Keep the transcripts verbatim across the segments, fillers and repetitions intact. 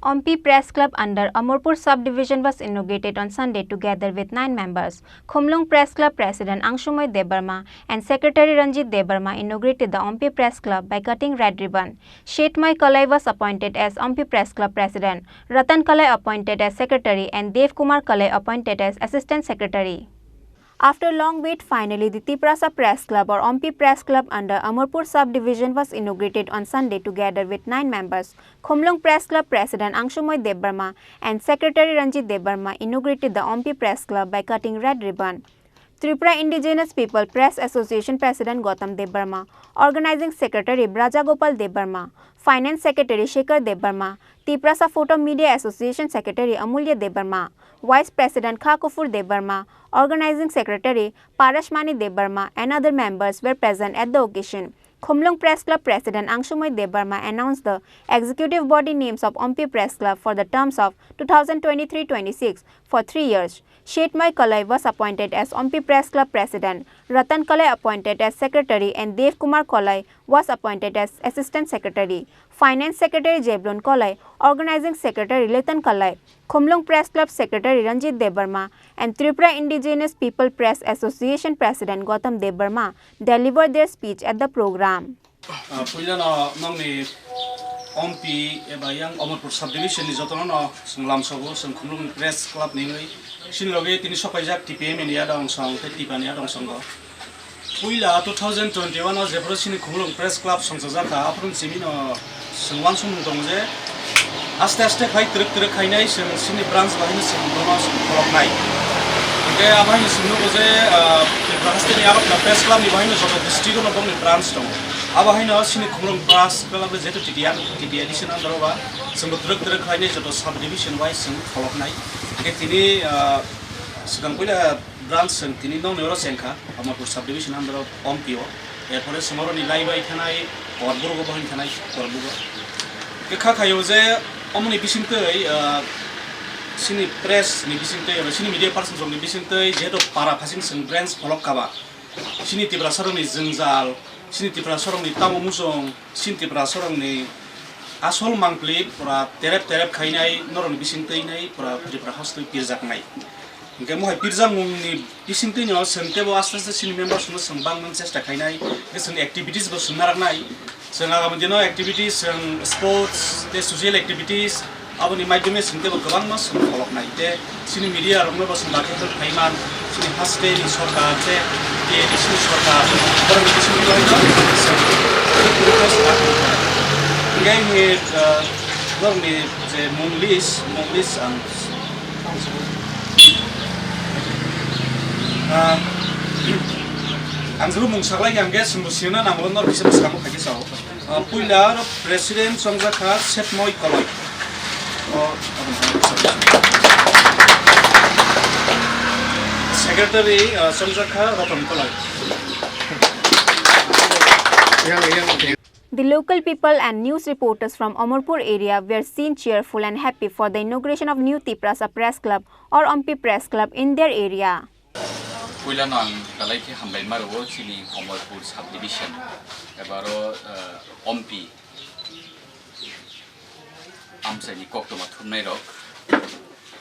Ompi Press Club under Amarpur Subdivision was inaugurated on Sunday together with nine members. Khumlung Press Club President Angsumoi Debbarma and Secretary Ranjit Debbarma inaugurated the Ompi Press Club by cutting red ribbon. Shetmoi Kalai was appointed as Ompi Press Club President, Ratan Kalai appointed as Secretary, and Dev Kumar Kalai appointed as Assistant Secretary. After long wait, finally the Tiprasa Press Club or Ompi Press Club under Amarpur Subdivision was inaugurated on Sunday together with nine members. Khumlung Press Club President Angsumoi Debbarma and Secretary Ranjit Debbarma inaugurated the Ompi Press Club by cutting red ribbon. Tripura Indigenous People Press Association President Gautam Debbarma, Organizing Secretary Braja Gopal Debbarma, Finance Secretary Shekhar Debbarma, Tiprasa Photo Media Association Secretary Amulya Debbarma, Vice President Khakufur Debbarma, Organizing Secretary Parashmani Debbarma and other members were present at the occasion. Khumlung Press Club President Angsumoi Debbarma announced the executive body names of Ompi Press Club for the terms of two thousand twenty-three twenty-six for three years. Shetmoi Kalai was appointed as Ompi Press Club President, Ratan Kalai appointed as Secretary, and Dev Kumar Kalai was appointed as Assistant Secretary. Finance Secretary Jeblon Kalai, Organizing Secretary Letan Kalai, Khumlung Press Club Secretary Ranjit Debbarma, and Tripura Indigenous People Press Association President Gautam Debbarma delivered their speech at the program. Ah, puilano nongni Ompi eba yang Amarpur Subdivision ni jotono no chwng lamsogo, chwng Khumlung Press Club ni wngwi. Chini logi tini sopaijak T P M ni adong song tei Tipa ni adong songo. Puila two thousand twenty-one o jephuru chini Khumlung Press Club songchajakha, aphuru chini no chwng uansukmung tongo je aste aste khai twrwk twrwk khainai chwng chini branch bahai no chwng bono chwng kholoknai. Hingke abo hai no chwng nugo je, ah, Tripura haste ni Agartala Press Club ni bahai no joto district o no bongni branch tongo. Abo hai no chini Khumlung Press Club le jeto T T A, T T A D C no andro ba chwng bo twrwk twrwk khainai joto sub division wise chwng kholoknai. Hingke tini, ah, swkang puila branch chwng tini nokni oro chengkha, Amarpur subdivision under of Ompi o. Erpore chwng oroni laibai thanai, Korbuk o bohai thanai, Korbuk o. Khe kha khaio je omoni bisingtwi, ah, chini press ni bisingtwi, eba chini media person rokni bisingtwi jehetu para phasing chwng branch pholok kaba. Chini Tiprasa rokni jwngjal, chini Tiprasa rokni tamo muchung, chini Tiprasa rokni asol mangpli pura terep terep khainai norokni bisingtwi nai pura Tripura hastwi pirjaknai. Hingke mohai pirjakmungni bisingtwi no chwng tebo aste aste chini members no chwng bangmani chesta khainai, hingke chwng activities bo chwng naraknai. Chwng agami dino activities, chwng sports tei social activities, aboni maidhyome chwng tebo kwbangma chwng kholoknai. Tei chini media rokno bo chwng dakhe phaiman, chini haste ni sorkar tei, tei chini sorkar, borokni bisingtwi no chwng request kha. Hingke, ah, borokni je mung list, mung list ang Ah, ang juru mung saklai ang ge sumbu sirna nango nor kisa bwskango khaikhe sao. Ah, puila aro president chongjak kha Setmoi Koloi. O, secretary, ah, chongjak kha Roton Koloi. The local people and news reporters from Amarpur area were seen cheerful and happy for the inauguration of new Tiprasa Press Club or Ompi Press Club in their area. Puilano ang belai khe hambai ma rwo chini Amarpur subdivision eba ro, eh, Ompi amchaini koktwma thumnai rok.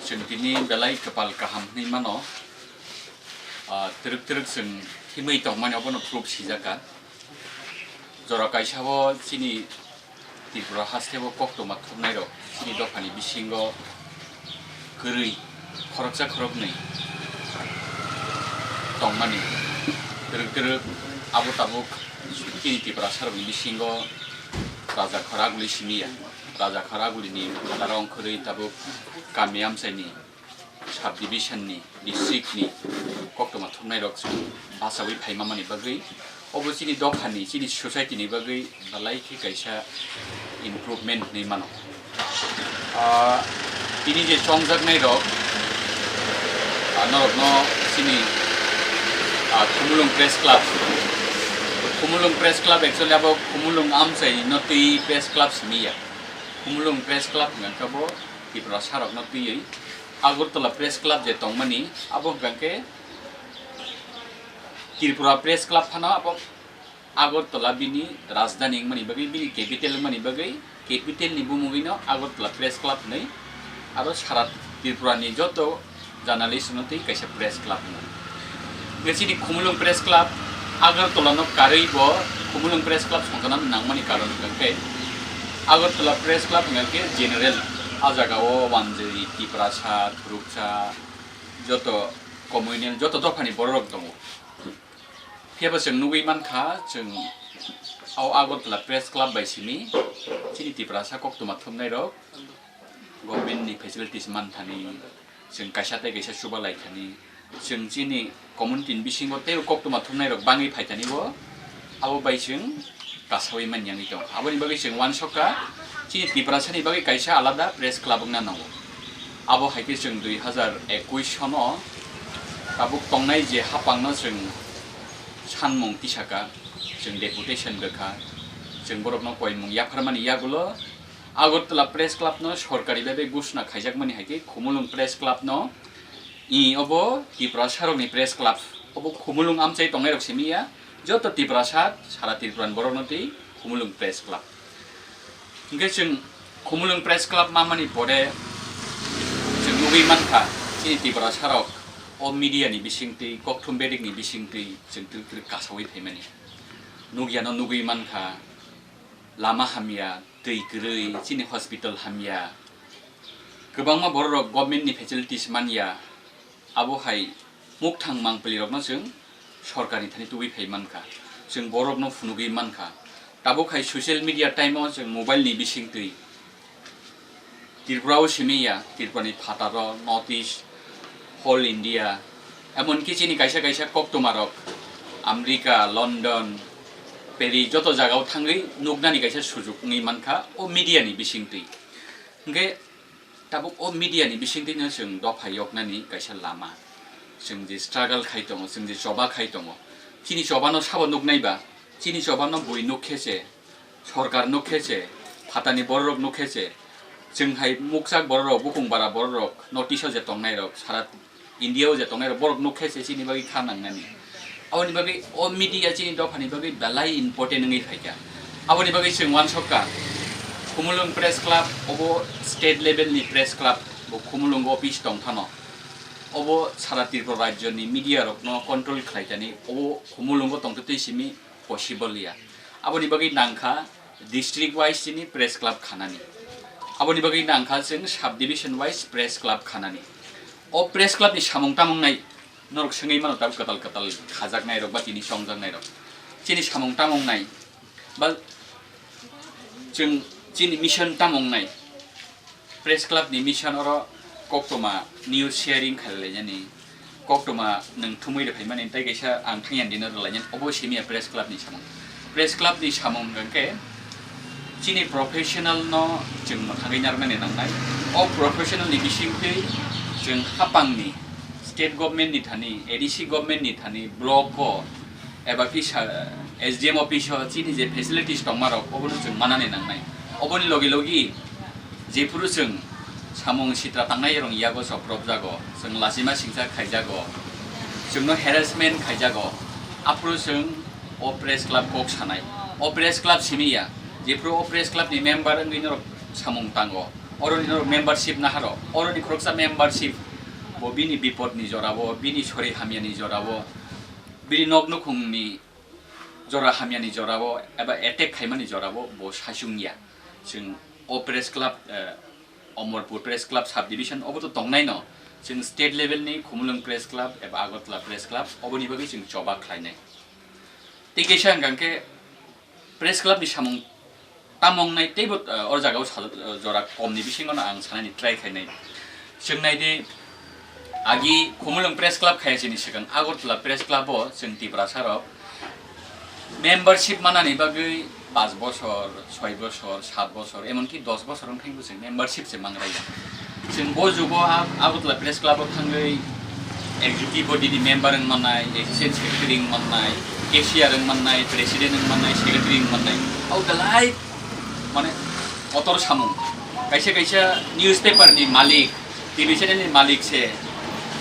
Chwng tini belai kwpal kaham hwnwi mano. Ah, twrwk twrwk chwng himwi tongmani obono proof sijak kha. Jora kaisa o chini Tripura haste o koktwma thumnai rok chini dophani bisingo kwrwi khoroksa khoroknwi tongmani. Twrwk twrwk abo tabuk chini Tiprasa rokni bisingo raja khoraguli simi ya. Raja khoraguli ni phataro ongkhorwi tabuk kami amchaini subdivision ni, district ni koktwma thumnai rok chwng bachaui phaima mani bagwi, obo chini dopha ni, chini society ni bagwi belai khe kaisa improvement hinwi mano. Ah, tini je chongjaknai rok, ah, norokno chini, ah, Khumulwng Press Club, Khumulwng Press Club actually abo Khumulwng amchai no twi Press Club simi ya. Khumulwng Press Club hwnkha khe bo Tiprasa rokno twiwi Agartala Press Club je tongmani, abo hwnkha khe Tripura Press Club phano abo Agartala bini rajdhani wngmani bagwi, bini capital wngmani bagwi, capital ni bumungwi no Agartala Press Club hinwi, aro sara Tripura ni joto journalist no twi kaisa press club wngo. Hwnkhe chini Khumulwng Press Club Agartala no karwi bo Khumulwng Press Club songchana nangmani karon hwnkhe Agartala Press Club hwnkhe general, a jaga o Wanjwi, Tiprasa, Thuruksa, joto communal, joto dophani borok rok tongo. Phiya bo chwng nugwi mankha, chwng o Agartala Press Club bai simi chini Tiprasa koktwma thumnai rok government ni facilities manthani, chwng kaisa tei kaisa chuba laikhani, chwng chini community ni bisingo tei koktwma thumnai rok bangwi phaithani bo, abo bai chwng kasawi manyangwi tong. Aboni bagwi chwng uansukha, chini Tiprasa ni bagwi kaisa alada press club wngna nango. Abo hai khe chwng dui hazar ekush sono tabuk tongnai je hapang no chwng sanmung tisaka, chwng deputation rwkha, chwng borok no koimung yapharmani yagulo Agartala Press Club no sorkari bai bai gusna khaijakmani hai khe Khumulwng Press Club no I obo Tiprasa rokni press club, obo Khumulwng amchai tongnai rok simi ya, joto Tiprasa, sara Tripura ni borok no twi Khumulwng Press Club. Hwnkhe chwng Khumulwng Press Club mamani pore chwng nugwi mankha, chini Tiprasa rok o media ni bisingtwi, kokthum bedik ni bisingtwi chwng twrwk twrwk kasawi phaimani. Nukya no nugwi mankha, lama hamya, twi kwrwi, chini hospital hamya, kwbangma borok rok government ni facilities manya, abo hai mukthang mangpili rok no chwng sorkar ni thani tubui phai mankha, chwng borok no phunugwi mankha. Tabuk hai social media time o chwng mobile ni bisingtwi Tripura o simi ya, Tripura ni phataro, North East, whole India, emonki chini kaisa kaisa koktwma rok America, London, Paris joto jaga o thangwi nuknani kaisa sujuk wngwi mankha o media ni bisingtwi. Hwnkhe tabuk o media ni bisingtwi no chwng dopha yoknani kaisa lama. Chwng je struggle khai tongo, chwng je choba khai tongo, chini choba no sabo nuknai ba, chini choba no bui nuk khe se, sorkar nuk khe se, phatani borok nuk khe se, chwng hai mukchak borok rok, bukung bara borok rok, North East o je tongnai rok, sara India o je tongnai rok, borok nuk khe se chini bagwi kha nangnani. Aboni bagwi o media chini dophani bagwi belai important wngwi phaikha. Aboni bagwi chwng uansukha, Khumulwng Press Club obo state level ni press club, bo Khumulwng office tongphano. Obo sara Tripura rajyo ni media rok no control khlaikani, obo Khumulwng o tongtwtwi simi possible ya. Aboni bagwi nangkha district wise chini press club khanani. Aboni bagwi nangkha chwng sub division wise press club khanani. O press club ni samung tamung nai norok swngwi mano, tabuk kwtal kwtal khajaknai rok ba tini chongjaknai rok. Chini samung tamung nai ba chwng chini mission tamung nai. Press club ni mission oro koktwma news sharing khailai jani, koktwma nwng thumwi rwphaimani tei kaisa ang thangya dino rwlainani, obo simi ya press club ni samung. Press club ni samung hwnkhe chini professional no chwng mwthangwi narwknani nangnai. O professional ni bisingtwi chwng hapangni state government ni thani, A D C government ni thani, block o eba kisa S D M office o chini je facilities tongma rok, obono chwng manani nangnai. Oboni logi logi jephuru chwng samung sitra tangnai rok yago chopropjago, chwng lachima singcha khaijago, chwngno harassment khaijago, aphuru chwng o press club kok sanai. O press club simi ya, jephuru o press club ni member wngwi norok samung tango, oroni norok membership naharo, oroni khoroksa membership bo bini bipod ni jorao, bini sori hamya ni jorao, bini nok nukhung ni jora hamya ni jorao eba attack khaimani jorao bo saichung ya. Chwng o press club, eh, Omorpur Press Club Sub Division obo to tongnai no, chwng state level ni Khumulwng Press Club eba Agartala Press Club oboni bagwi chwng choba khlainai. Tei kaisa hwnkha khe press club ni samung tamo wngnai teibo, eh, o jaga o sa-, eh, jora kom ni bisingo no ang sanani try khainai. Chwng nai di, agi Khumulwng Press Club khaya chini swkang Agartala Press Club o chwng Tiprasa rok membership manani bagwi paanch bosor, soi bosor, saat bosor, emonki dos bosor wng thangbo chwng membership se mangraiya. Chwng bo jugo a-, Agartala Press Club o thangwi executive body ni member wng mannai, assistant secretary wng mannai, cashier wng mannai, president wng mannai, secretary wng mannai. Abo belai mane kotor samung. Kaisa kaisa newspaper ni malik, T V channel ni malik se.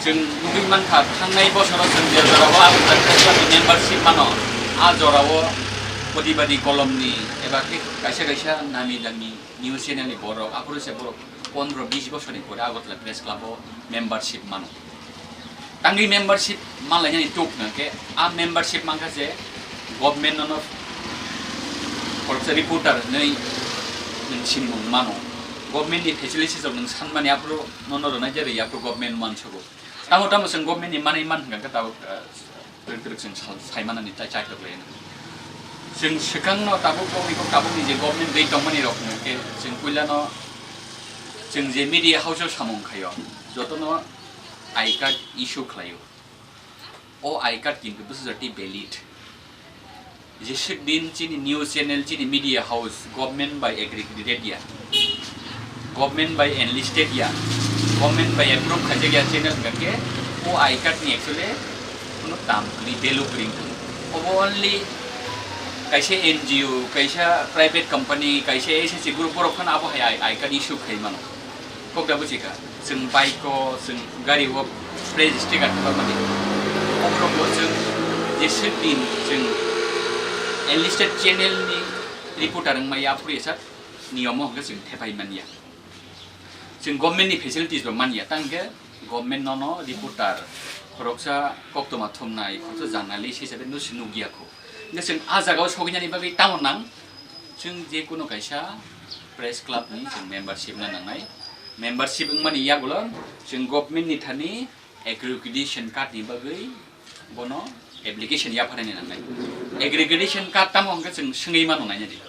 Chwng nugwi mankha, thangnai bosoro chwng je jorao Agartala Press Club ni membership mano, a jorao Poti badi kolomni eba khe kaisa kaisa nami dami news channel ni borok, aphuru se borok pondro bis bosorni pore Agartala Press Club o membership mano. Tangwi membership manlainani tuk hwnkhe, a membership mankha je government nono khoroksa reporter hinwi nwng sinimung mano. Government ni facilities rok nwng sanmani aphuru nono rwnai je rwi aphuru government mansogo. Tamo tamo chwng government ni manwi man hwnkha khe tabuk, ah, twrwk twrwk chwng sal-, saimanani chai chai tok lai. Chwng swkangno tabuk bokni kok tabukni je government dei tongmani rok hwnkhe chwng puilano chwng je media house o samung khaio, jotono I card issue khlaio. O I card kintu bwsajak tei valid. Jeswk din chini news channel, chini media house government bai accredited ya, government bai enlisted ya, government bai approve khaijak ya channel hwnkha khe o I card ni actually kuno dam kwrwi, value kwrwi wngkha. Obo only kaisa N G O, kaisa private company, kaisa S S C group borok phano abo hai I, I card issue khai mano. Kok da buji kha, chwng bike o, chwng gari o, praise sticker thepamani. Oborok bo chwng jeswk din chwng enlisted channel ni reporter wngmaya aphuru esa niyom o hwnkhe chwng thepai manya. Chwng government ni facilities bo manya, tang hwnkhe government nono reporter khoroksa koktwma thumnai, khoroksa journalist hisabe no se nukya kho. Hwnkhe chwng a jaga o sogwinani bagwi tamo nang? Chwng je kono kaisa press club ni chwng membership na nangnai. Membership wngmani yagulo chwng government ni thani accreditation card ni bagwi bono application yapharani nangnai. Accreditation card tamo hwnkhe chwng swngwi mano nainani.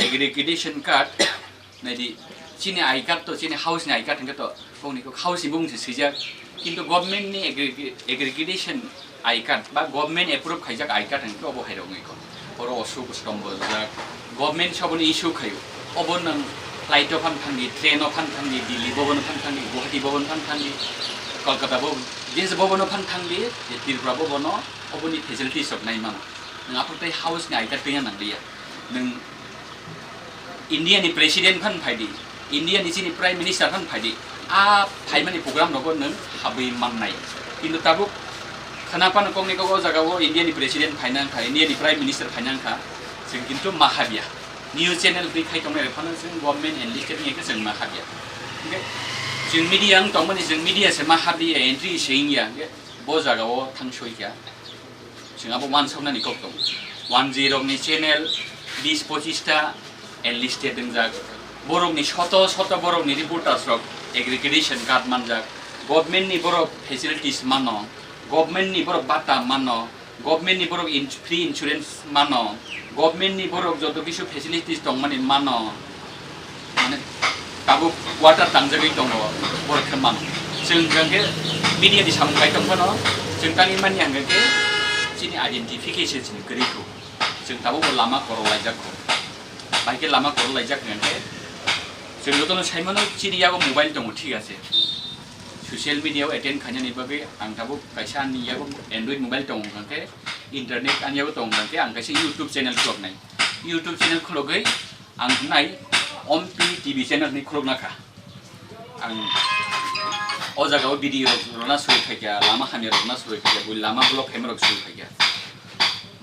Accreditation card naidi, chini I card to, chini house ni I card hwnkhe to, bongni kok house ni bumung se swijak. Kintu government ni aggre-, aggregation I card ba government approve khaijak I card hwnkhe obo hai rok wngwi kho. Oro Ashok Stombo jak, government se obono issue khaio. Obo nwng flight o phan thangdi, train o phan thangdi, Delhi bobono phan thangdi, Guwahati bobono phan thangdi, Kolkata bo, je bobono phan thangdi, je Tripura bobono oboni facilities rok nai mano. Nwng aphuru tei house ni I card twiya nang liya. Nwng India ni president phan phaidi, India ni chini prime minister phan phaidi, a phaimani program rogo nwng habwi mannai. Kintu tabuk khana phano kokni kok o jaga o India ni president phaina wngkha, India ni prime minister phaina wngkha, chwng kintu ma habya. News channel twi khai tongnai rok phano chwng government enlisted wngya khe chwng ma habya. Hwnkhe chwng media wng tongmani, chwng media se ma habya, entry se wngya, hwnkhe bo jaga o thang soi kha. Chwng abo uansuknani kok tongo. One G rokni channel bis pochista enlisted wngjak. Borokni soto soto borokni reporters rok aggregation card manjak. Government ni borok facilities mano, government ni borok bata mano, government ni borok ins-, free insurance mano, government ni borok joto kisu facilities tongmani mano. Mane tabuk quarter tangjagwi tongo, borok khe mano. Chwng hwnkhe media ni samung kai tong phano, chwng tangwi manya hwnkhe chini identification chini kwrwi kho. Chwng tabuk bo lama korok laijak kho. Bai khe lama korok laijak hwnkhe chwng jotono sai mano chini yago mobile tongo, thik ase. Social media o attend khainani bagwi ang tabuk kaisa ani yago Android mobile tongo hwnkhe, internet ani yago tongo hwnkhe ang kaisa YouTube channel khuloknai. YouTube channel khulogwi ang nai Ompi T V channel ni khulokna kha. Ang o jaga o video rok rwna suri khaikha, lama hamya rok rwna suri khaikha, bui lama block khaima rok suri khaikha.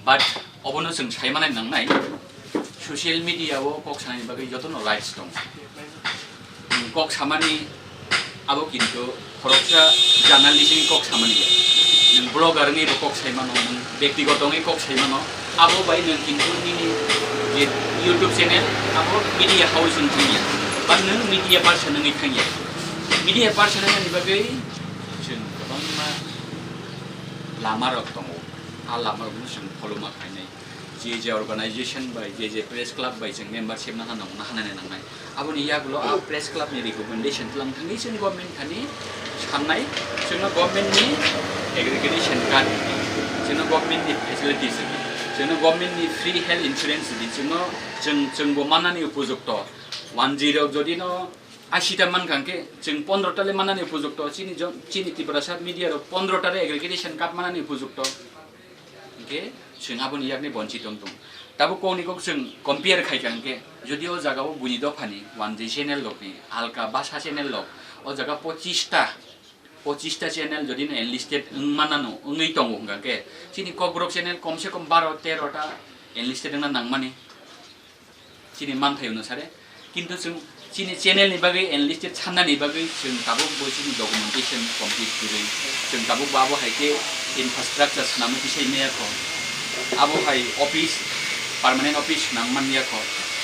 But obono chwng sai manai nangnai, social media o kok sanani bagwi jotono rights tongo. Nwng kok samani abo kintu khoroksa journalist ni kok samani ya. Nwng blogger wngwi bo kok sai mano, nwng bektigoto wngwi kok sai mano. Abo bai nwng kintu nini je YouTube channel abo media house wng thangya. Ba nwng media person wngwi thangya. Media person wngmani bagwi chwng kwbangma lama rok tongo. A lama rokno chwng follow ma khainai. Je je organization bai, je je press club bai chwng membership nahana, nahanani nangnai. Aboni yagulo a press club ni recommendation tlang thangwi chwng government thani sannai, chwngno government ni aggregation card rwdi, chwngno government ni facilities rwdi, chwngno government ni free health insurance rwdi, chwngno chwng, chwngbo mannani upojukto. One G rok jodi no ashi ta mankha hwnkhe chwng pondro ta le mannani upojukto, chini jon-, chini Tiprasa media rok pondro ta le aggregation card mannani upojukto. Hwnkhe chwng aboni yakni bonchit wng tong. Tabuk kokni kok chwng compare khaikha hwnkhe, jodi o jaga o buini dophani one G channel rokni, alka bhasha channel rok, o jaga pochista, pochista channel jodi no enlisted wng manano, wngwi tongo hwnkha khe, chini Kokborok channel komse kom baro tero ta, enlisted wngna nangmani chini manthai ono sare. Kintu chwng chini channel ni bagwi enlisted sannani bagwi chwng tabuk bo chini documentation complete kwrwi, chwng tabuk bo abo hai khe infrastructure swnamwi tisai maya kho, abo hai office, permanent office swnam man ya kho.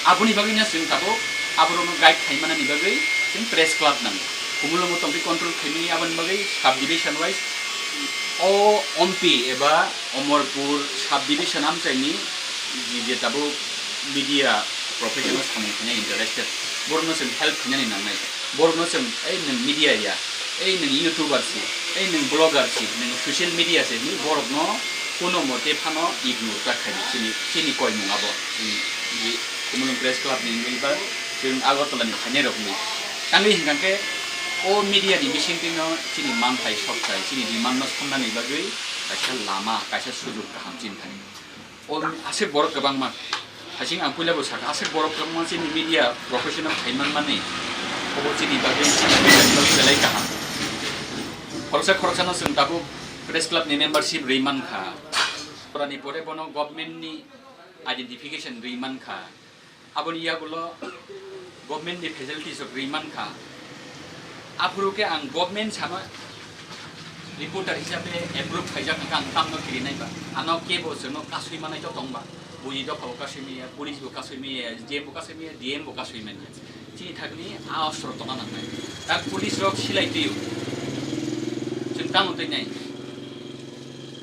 Aboni bagwi no chwng tabuk aborokno guide khai manani bagwi chwng press club nango. Kumulungo tongtwi control khaimani aboni bagwi sub division wise o Ompi eba Omorpur sub division amchaini je tabuk media professional samung khaina interested, borokno chwng help khainani nangnai. Borokno chwng, "Ei nwng media ya, ei nwng YouTuber si, ei nwng blogger si, nwng social media si," hinwi borokno kuno mote phano ignore ta khaidi chini, chini koimung abo. Chini je Kumulung Press Club ni wngwi ba chwng Agartala ni phainai rok hinwi. Tangwi hinkha khe o media ni bisingtwi no chini manthai sokthai, chini demand no sonnani bagwi kaisa lama, kaisa sujok kaham chini thani. O aswk borok kwbangma. Hasing ang puila bo sakha, aswk borok kwbangma chini media professional khai manmani. Obo chini bagwi chini media ni bagwi belai kaham. Khoroksa khoroksano chwng tabuk press club ni membership rwi mankha. Porani pore bono government ni identification rwi mankha. Aboni yagulo government ni facilities rok rwi mankha. Aphuru khe ang government sama reporter hisabe approve khaijak wngkha, ang tamno kirinai ba. Ano kebo chwngno kasui manai to tongba. Buini dopha bo kasui maya, police bo kasui maya, S D M bo kasui maya, D M bo kasui maya. Chini thagni a ostro tongna nangnai. Tak police rok silai twiyo. Chwng tamo twi nai.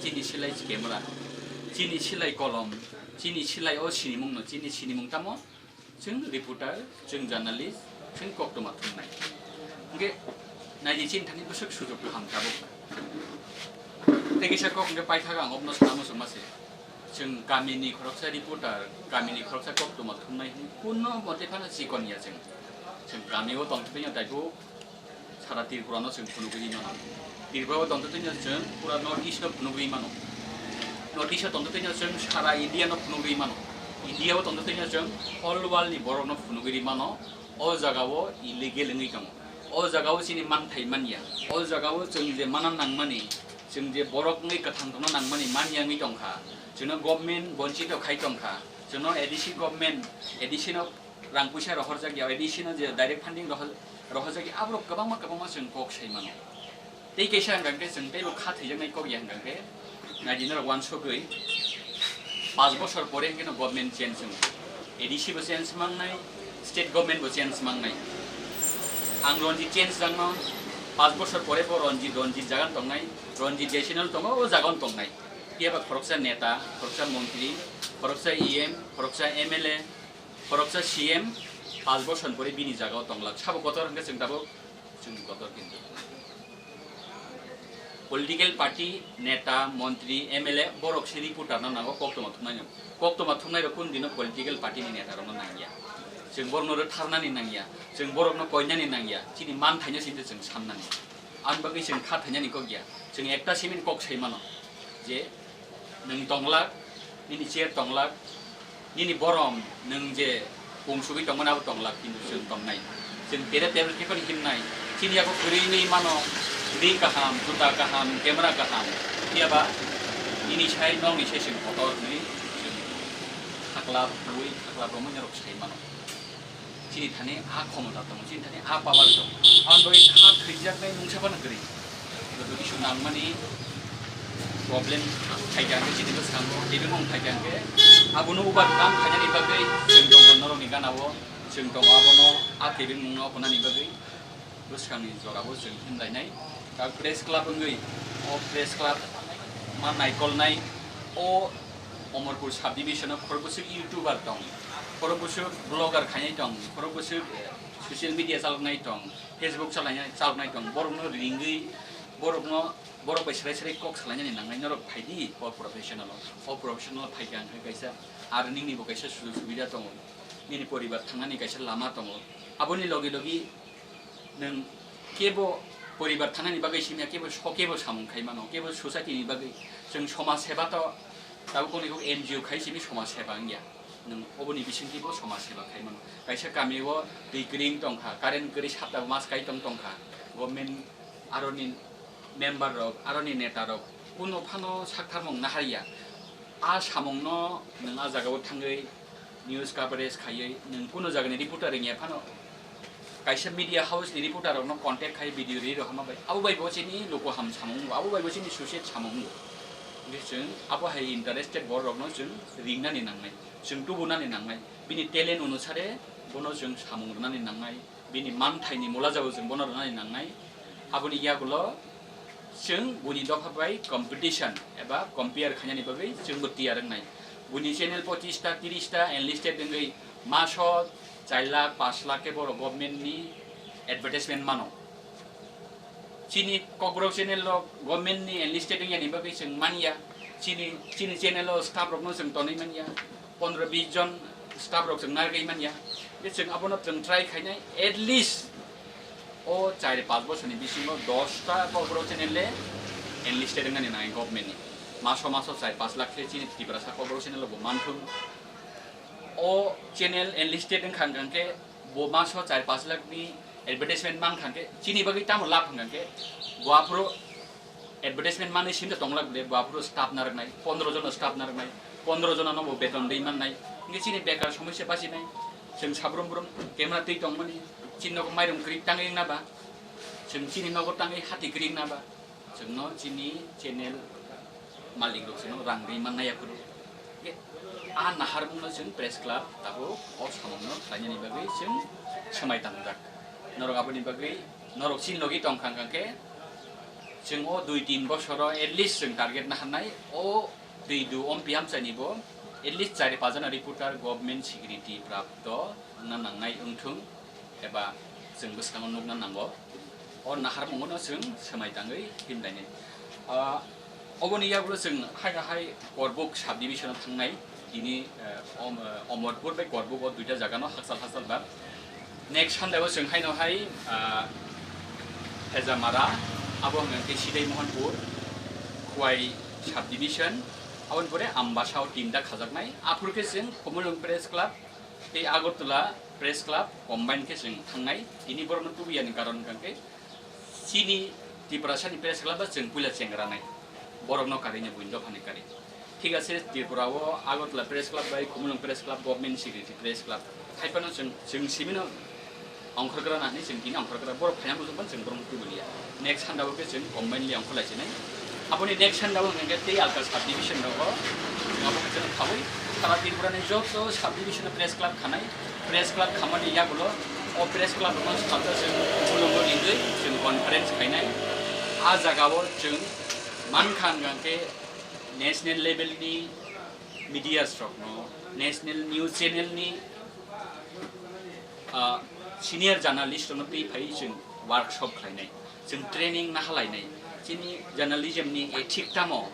Chini silai camera, chini silai kolom, chini silai o sinimung no, chini sinimung tamo? Chwng reporter, chwng journalist, chwng koktwma thumnai. Hwnkhe naidi chini thani bwswk sujok kaham tabuk. Tei kisa kok hwnkhe paithak ang obno sana muchungma se. Chwng kamini khoroksa reporter, kamini khoroksa koktwma thumnai hwnwi kuno mote phano chikon ya chwng. Chwng kamio tongthokya taibo. Sara Tripura no chwng phunugwi mano. Tripura o tongtwtwi no chwng pura North East no phunugwi mano. North East o tongtwtwi no chwng sara India no phunugwi mano. India o tongtwtwi no chwng whole world ni borok no phunugwi mano. O jaga o illegal wngwi tongo. O jaga o chini manthai manya. O jaga o chwng je mana nangmani, chwng je borok wngwi kwthang tongna nangmani manya wngwi tongkha. Chwngno government bonchito khai tongkha. Chwngno A D C government, A D C no rang puisa rohorjak ya, A D C no je direct funding rohor-, rohorjak ya, aborok kwbangma kwbangma chwng kok sai mano. Tei kaisa hwnkha khe chwng teibo kha thwijaknai kok ya hwnkha khe, naidi norok uansugwi, panch bosor pore hwnkhe no government change wngo. A D C bo change mangnai, state government bo change mangnai. Ang Ranjit change jangno, panch bosor pore bo Ranjit, Ranjit jagan tongnai, Ranjit je channel tongo, o jagan tongnai. Phiya ba khoroksa neta, khoroksa montri, khoroksa E M, khoroksa M L A, khoroksa C M, panch bosor pore bini jagao tonglak. Sabo kotor hwnkhe chwng tabuk chwng kotor kintu. Political party, neta, montri, M L A, borok se reporter no nango koktwma thumnai no. Koktwma thumnai rok kun dino political party ni neta rok no nangya. Chwng borok no rwtharnani nangya. Chwng borok no koinani nangya. Chini manthaino sini chwng sannani. Ang bagwi chwng kha thainani kok ya. Chwng ekta simi kok sai mano je nwng tonglak, nini chair tonglak, nini borom nwng je pungsugwi tongmani abo tonglak, kintu chwng tongnai. Chwng tere tere khe phano himnai. Chini yago kwrwi wngwi mano, ring kaham, juta kaham, camera kaham. Phiya ba nini sai nokni sai chwng kotor hwnwi chwng khakla bui, khakla romwi norok sai mano. Chini thani a khomota tongo, chini thani a power tongo. Aboni bagwi kha thwijaknai mungsa phano kwrwi. Joto issue nangmani problem phaikha hwnkhe chini bwskango, tebengmung phaikha hwnkhe abono overcome khainani bagwi chwng tongo norokni ganao, chwng tongo abono a tebengmungno hwnani bagwi. Bwskangni jorao chwng himlainai. Ta press club wngwi, o press club ma naikolnai, o Omorpur subdivision o khorok bwswk YouTuber tong, khorok bwswk blogger khainai tong, khorok bwswk, eh, social media chaloknai tong, Facebook chalainai, chaloknai tong, borokno ringwi, borokno, borok bai swrai swrai kok salainani nangnai, norok phaidi o professional o, o professional phaikha hwnkhe kaisa earning ni bo kaisa sujog subida tongo, nini poribar thangnani kaisa lama tongo, aboni logi logi nwng kebo poribar thanani bagwi simi ya, kebo so kebo samung khai mano, kebo society ni bagwi. Chwng somaj seba to tabuk kok ni kok N G O khai simi somaj seba wngya. Nwng oboni bisingtwi bo somaj seba khai mano. Kaisa kami o twi kwrwi wng tongkha, current kwrwi sapta mas kai tong tongkha. Government aroni member rok, aroni neta rok kuno phano saktharmung naharya. A samungno nwng a jagao thangwi news coverage khaiwi nwng kuno jagani reporter wngya phano, kaisa media house ni reporter rokno contact khai video ri rok hama bai, abo bai bo chini luku ham samung abo bai bo chini suicide samung. Hingke chwng abo hai interested borok rokno chwng ringnani nangnai, chwng tubunani nangnai, bini talent onusare bono chwng samung rwnani nangnai, bini manthaini mula jabo chwng bono rwnani nangnai. Aboni yagulo chwng buini dopha bai competition eba compare khainani bagwi chwngbo tiyar wngnai. Buini channel pochista, tirista enlisted wngwi maso char lakh, panch lakh khe borok government ni advertisement mano. Chini Kokborok channel o government ni enlisted wngyani bagwi chwng manya. Chini, chini channel o staff rokno chwng tonwi manya. Pondro bis jon staff rok chwng narwgwi manya. Je chwng abono chwng try khainai, at least o char panch bosorni bisingo dosta Kokborok channel le enlisted wngnani nangnai government ni. Maso maso char panch lakh khe chini Tiprasa Kokborok channel o bo manthung. O channel enlisted wngkha hwnkha khe bo maso char panch lakh ni advertisement mang kha khe chini bagwi tamo lab hwnkha khe bo aphuru advertisement manwi simi tong lak bole bo aphuru staff narwknai, pondro jono staff narwknai, pondro jono no bo beton dei mannai, hingke chini bekar somosya bachinai. Chwng sabrum brum camera twi tongmani, chini nogo mairum kwrwi tangwi wngna ba, chwng chini nogo tangwi hati kwrwi wngna ba, chwngno chini channel malik rok chwngno rang rwi mannai aphuru. Hingke a naharmungno chwng press club tabuk o samungno khlainani bagwi chwng swmai tangjak. Norok aboni bagwi norok chini logi tongkha hwnkha khe chwng o dui tin bosoro at least chwng target naharnai o twi du ompi amchaini bo at least chari pajana reporter government security prapto wngna nangnai wngthung eba chwng bwskango nukna nango. O naharmungono chwng swmai tangwi himlainai. Ah, oboni yagulo chwng hai hai Korbuk subdivision-o thangnai. Tini, eh, Om-, eh, Omorpur bai Korbuk o duita jaga no hakchal hakchal ba. Next Sunday o chwng haino hai, ah, Hejamara, abo hwnkha khe Sidai Mohanpur, Khowai subdivision, aboni pore Ambasa o tinta khajaknai. Aphuru khe chwng Khumulwng Press Club tei Agartala Press Club combine khe chwng thangnai. Tini borokno tubuyani karon hwnkha khe chini Tiprasani press club ba chwng puila chengranai, borokno karwi ni buini dophani karwi. Thik ase, Tripura o Agartala press club bai Khumulwng press club, government security press club, hai phano chwng, chwng simino ongkhorgra na hinwi chwng tini ongkhorgra, borok phaiya muchung phano chwng borokno tubuliya. Next Sunday o khe chwng combinely ongkhorlai sinai. Aboni next Sunday o hwnkhe tei alka subdivision rogo chwng abo khe chwng khaui sara Tripura ni joto subdivision o press club khanai. Press club khamani yagulo o press club rokno swkangsa chwng khulumgo ringwi chwng conference khainai. A jagao chwng mankha hwnkha khe national level ni medias rokno, national news channel ni, ah, senior journalist rokno twi phaiwi chwng workshop khlainai, chwng training nahalainai. Chini journalism ni ethic tamo?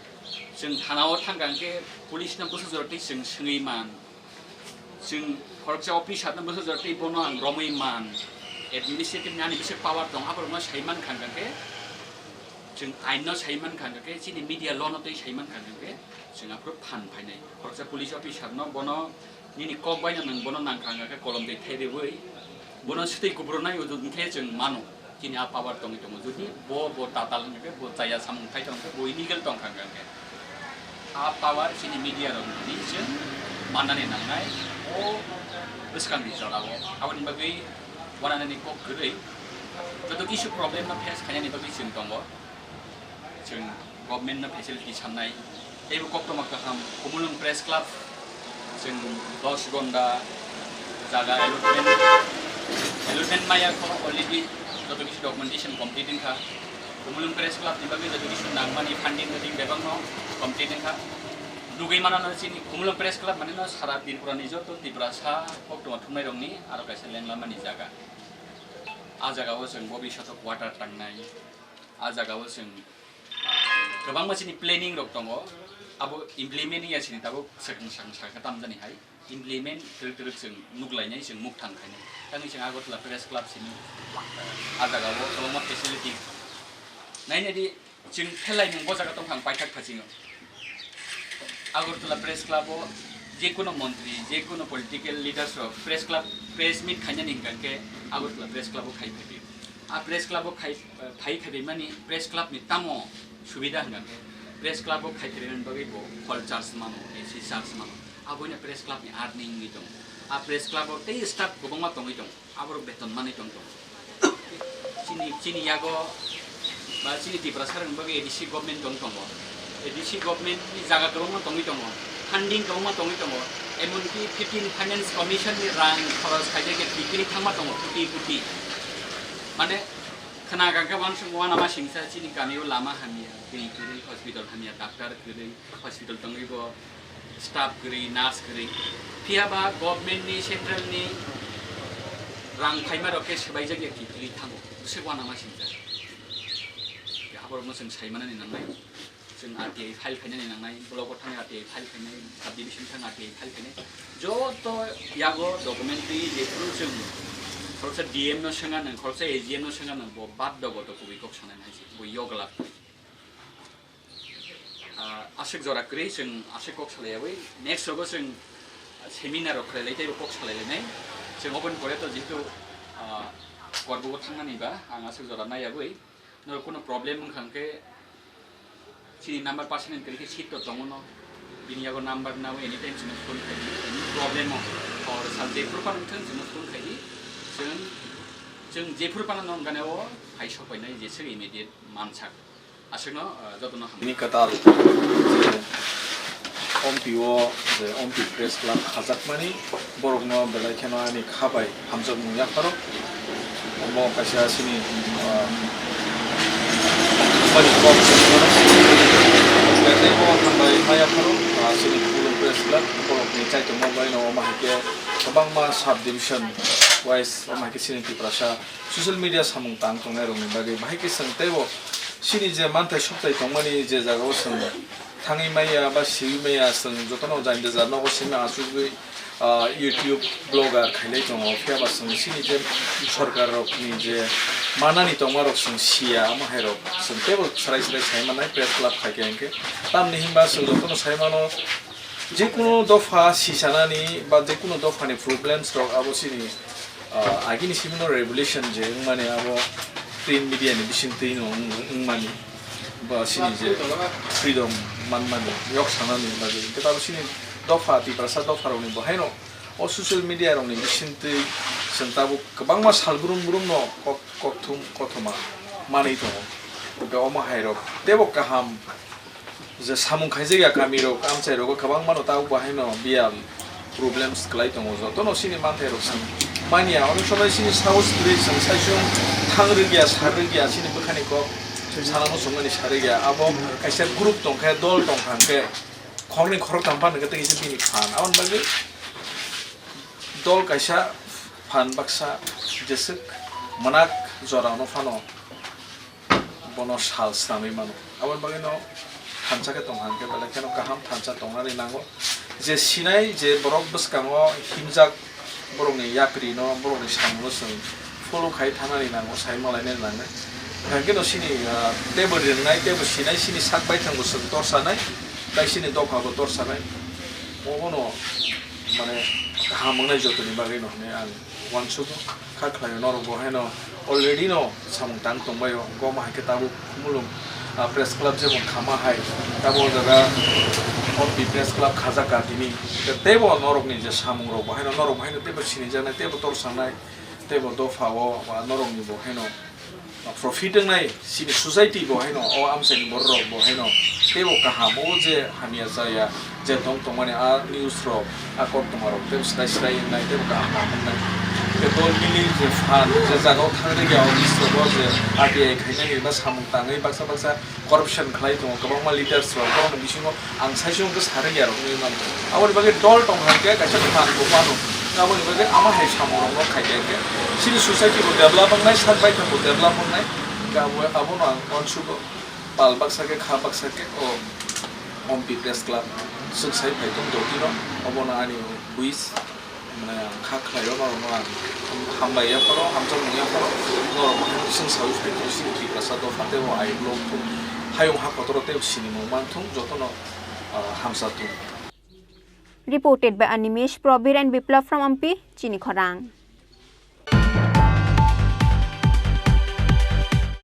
Chwng thana o thangkha hwnkhe police no bwsajora twi chwng swngwi man, chwng khoroksa officer no bwsajora twi bono ang romwi man, administrative ni ani bwswk power tong, aborokno sai mankha hwnkhe, chwng ain no sai mankha hwnkhe, chini media law no twi sai mankha hwnkhe, chwng aphuru phan phainai. Khoroksa police officer no bono nini kok bai no nwng bono nangkha hwnkhe kolom twi thai rwui bono swtwi kubru nai, o jodi khe chwng mano chini a power tongwi tongo. Jodi bo, bo tatal hwnkhe, bo chaya samung khai tongkhe, bo illegal tongkha hwnkhe, a power chini media rok ni chwng mannani nangnai o bwskang ni jora o. Aboni bagwi wananani kok kwrwi joto kisu problem no face khainani bagwi chwng tongo. Chwng government no facility sannai. Teibo koktwma kaham, Khumulwng Press Club, chwng dos gonda jaga allotment, allotment maya kho already joto kisu documentation complete wngkha. Khumulwng Press Club ni bagwi joto kisu nangmani funding rwding bebakno complete wngkha. Nugwi manano chini Khumulwng Press Club manino sara Tripura ni joto Tiprasa koktwma thumnairokni aro kaisa lenglamani jaga. A jagao chwng bobishoto quarter tangnai. A jagao chwng kwbangma chini planning rok tongo, abo implement wngya chini tabuk swkang swkang saka tamjani hai implement twrwk twrwk chwng nuklainai, chwng mukthang khainai. Tamni chwng Agartala Press Club simi, eh, a jagao kwbangma facility nainadi chwng phelai mung bo jaga tongkha ang paithak phasingo. Agartala Press Club o jekuno montri, jekuno political leaders rok press club, press meet khainani hwnkha khe Agartala Press Club o khai phaidi. A press club o khai, eh, phai khaibai mani press club ni tamo subida hwnkha khe Press club o khai kwrwi bagwi bo hall charge mano, A C charge mano. Aboino press club ni earning wngwi tongo. A press club o tei staff kwbangma tongwi tongo. Aborok beton manwi tong tong. Chini, chini yago ba chini Tiprasa rokni bagwi A D C government tong tongo. A D C government ni jaga kwbangma tongwi tongo. Funding kwbangma tongwi tongo. Emonki fifteen Finance Commission ni rang khoros khaijak ya tikiri thangma tongo, kuti kuti. Mane khna gangkha wansuk wana ma singsa chini kami o lama hamya, twi kwrwi, hospital hamya, doctor kwrwi, hospital tongwi bo staff kwrwi, nurse kwrwi. Phiya ba government ni, central ni rang phaima rok khe swbaijak ya kiphilwi thango, bwswk wana ma singjak. Aborok no chwng sai manani nangnai, chwng R T I file khainani nangnai, block o thangwi R T I file khainai, sub division thang R T I file khainai. Joto yago documentary jephuru chwng khoroksa D M no swnga nang, khoroksa A G M no swnga nang, bo baddo goto kubui kok sanai nai se, bo yogla. Ah, aswk jora kwrwi chwng aswk kok salaiyawi, next rogo chwng seminar rok khlai lai tei bo kok salai lainai. Chwng oboni pore to jehetu, ah, Korbugo thangnani ba ang aswk jora naiyawi. Norok kuno problem wngkha hwnkhe chini number person ni kwrwi khe seat to tongo no. Bini yago number nawi anytime chwngno phone khai di. Any problem o or sal jephuru phano wngthung chwngno phone khai di. Chwng, chwng jephuru phano no wngkha ne o phai sok painai jeswk immediate mansak. Aswkno, ah, jotono hambai. Bini kwtal je Ompi o je Ompi Press Club khajakmani borokno belai kheno ani kha bai hamjakmung yapharo. Omo kaisa chini, ah, bani kok tei bo hambai ma yapharo, ah, chini Khumulwng Press Club borokni chaitongma bai no omo hai khe kwbangma sub division wise omo hai khe chini Tiprasa social media samung tang tongnai rokni bagwi bahai khe chwng teibo chini je manthai sokthai tongmani je jagao chwng thangwi maya ba siwi maya, chwng jotono jani jani nogo simi achugwi, ah, YouTube blogger khailai tongo, phiya ba chwng chini je sorkar rokni je manani tongma rok chwng siya, omo hai rok chwng teibo swrai swrai sai manai press club khai khe hwnkhe. Tamni hinba chwng jotono sai mano, jekunu dopha sisanani ba jekunu dophani problems rok abo chini, ah, agini simino revolution je wngmani abo print media ni bisingtwi no wng-, wngmani ba chini je freedom manmani yok sanani bagwi hwnkhe abo chini dopha Tiprasa dopha rokni bo haino o social media rokni bisingtwi chwng tabuk kwbangma sal brum brum no kok, kokthum kothoma manwi tongo. Hwnkhe omo hai rok teibo kaham je samung khaijak ya kami rok, amchai rogo kwbangma no tabuk bo haino biya problems kwlai tongo, jotono chini manthai rok chwng manya, onek somoi chini saos kwrwi chwng saichung thang rwgya, sar rwgya, chini bwkhani kok sana muchungmani sa rwgya, abo kaisa group tongkhe, dol tongkha hwnkhe khoroknwi khoroktham phano hwnkhe tei kisa bini phan, aboni bagwi dol kaisa phan baksa jeswk mwnak jorano phano bono sal swnamwi mano. Aboni bagwino thansa khe tongkha hwnkhe belai kheno kaham thansa tongnani nango. Je sinai je borok bwskango himjak borokni yaprino, borokni samungno chwng follow khai thanani nango, sai malainani nango. Hwnkhe no chini, ah, teibo ringnai, teibo sinai, chini sak baithangbo chwng torsanai, tei chini dophabo torsanai. Obono mane kaham wngnai jotoni bagwino hwnwi ang uansugo. Kha khlaio norok bo haino already no samung tang tongbaio, goma hai khe tabuk Khumulwng, ah, press club jemon khama hai, tabuk o jaga Ompi press club khajak ka tini. Tei, teibo norokni je samung rok bo haino norok bo haino teibo sinijaknai, teibo torsanai, teibo dopha o, ba norokni bo haino profit wngnai, chini society bo haino, o amchaini borok rok bo haino teibo kaham, o je hamya chaya, je tong tongmani a news rok, a koktwma rok teibo swrai swrai wngnai, teibo kaham kaham wngnai. Tei dol mili je phan, je jaga o thang rwgya, o news rok o je R T I khainani ba samung tangwi baksa baksa corruption khlai tongo, kwbangma leaders rok, borokni bisingo ang saichung khe sa rwgya rok wngwi mano. Aboni bagwi dol tong hai khe kaisa phan bo mano. Aboni bagwi ama hai samung rok no khai khe chini society bo develop wngnai, sak baithang bo develop wngnai. Hwnkhe abo, abono ang uansugo, pal baksa khe, kha baksa khe o Ompi Press Club swk sai phai tong dotino, obono ani wish. Mane ang kha khlaio norokno ang hambai yapharo, hamjakmung yapharo, norok bo haino chwng saui phai tong sini Tiprasa dopha teibo ayuk lok thung, hayung ha kotoro teibo sinimung man thung, jotono, ah, hamsa thung. Reported by Animesh Probir and Biplab from Ampi, Chini Khorang.